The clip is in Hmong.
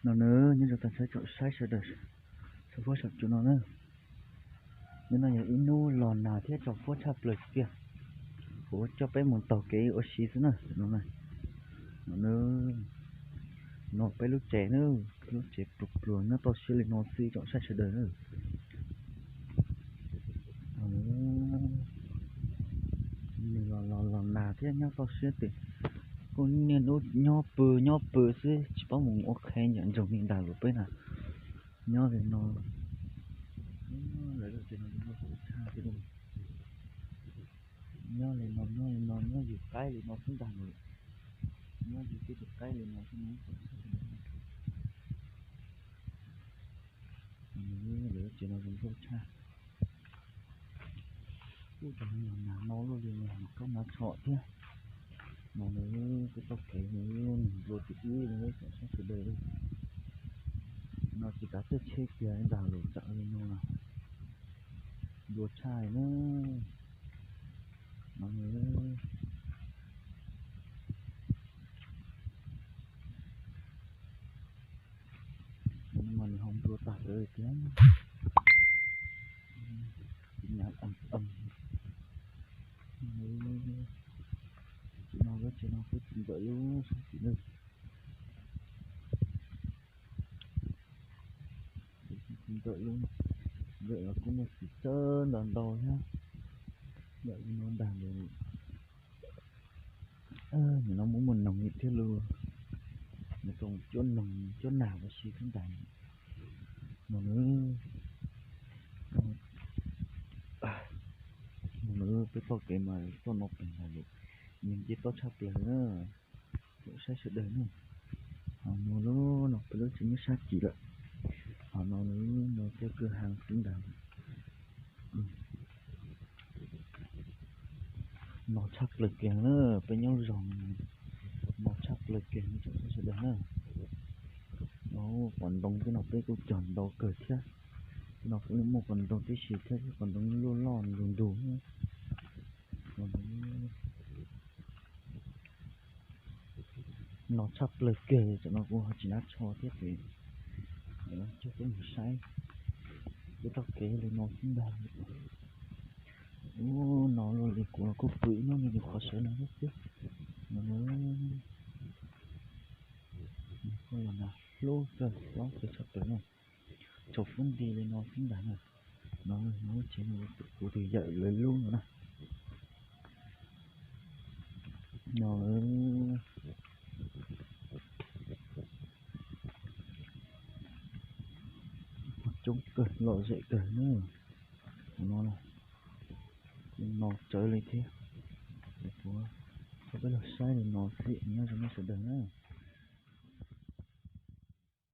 No na, nyob zoo tag nrho tsoom saib sawv daws, saum huab saum cua no na. Hnub no yog ib hnub los nag thiab tsaus fuab tshaj plaws tiag. Kuv coj peb mus taug kev ua si xwb na. No na, no peb lub tsev na, peb lub tsev pluas pluas nyob toj siab li no xwb tsoom saib sawv daws na. Nws los los los nag thiab nyob toj siab tes, kuj niaj hnub nyob pw nyob pw xwb tsis paub mus ua qhev nram nroog li ntag los peb na. Nyob li no, lawv lub tsev no zoo nkauj tshaj thiab. Nyob li no nyob li no nyob yus qaib li no xwb ntag los, nyob yus tej tus qaib li no xwb na. Lawv lub tsev no zoo nkauj tshaj. Ub, cov no los nag no luaj li no, nag koj nag tshom thiab. No nws peb txoj kev nws nplua tim ub li tsoom saib sawv daws. No tsis kav tej tsheb kiag ntag los tsam li no los nplua tshaj li na. No nws mas nws ho nplua tag tawv li thiab. Tiv nyam tas tas. Tsis no lub tsev no peb tsis ntawm lub sab tim na. Ntawm lub, ntawm los kuj muaj txiv tsawb ntau ntau thiab. Ntawm li no ntag los nim no muaj muaj noog li thiab los, nws tau cuab noog cuab nag ua si xwb ntag. No nws, no nws peb txoj kev mas txoj no pem ntag los, nws nce toj tshaj plaws na. Tsoom saib sawv daws na, ho no lub no peb lub tsev nyob sab tim lawm. Ho no nws no cov kwj ha xwb ntag. No tshaj plaws kiag na, peb nyob zos no tshaj plaws kiag tsoom saib sawv daws na. No qos ntoo tej no peb kuj cog ntau kawg thiab. Tej no kuj muaj qos ntoo tib si thiab, qos ntoo luaj loj ntug ntug. No tshaj plaws kiag, tam no kuv ho tsis nab tsho thiab ces coj peb mus saib. Peb txoj kev li no xwb ntag. Ub, no luaj li kuv los kuj pw ib hnub nyob li qhov sawv no thiab xwb. No, koj los nag hlub kawg, xob kawg tshaj plaws na. Tsaus fuab nti li no xwb ntag na. No lub tsev no kuv tus yawm lawv lub no na. No coob kawg lom zem kawg na. No, no tsawv li thiab. Kuv coj peb los saib li no xwb, nyob zoo nej sawv daws na.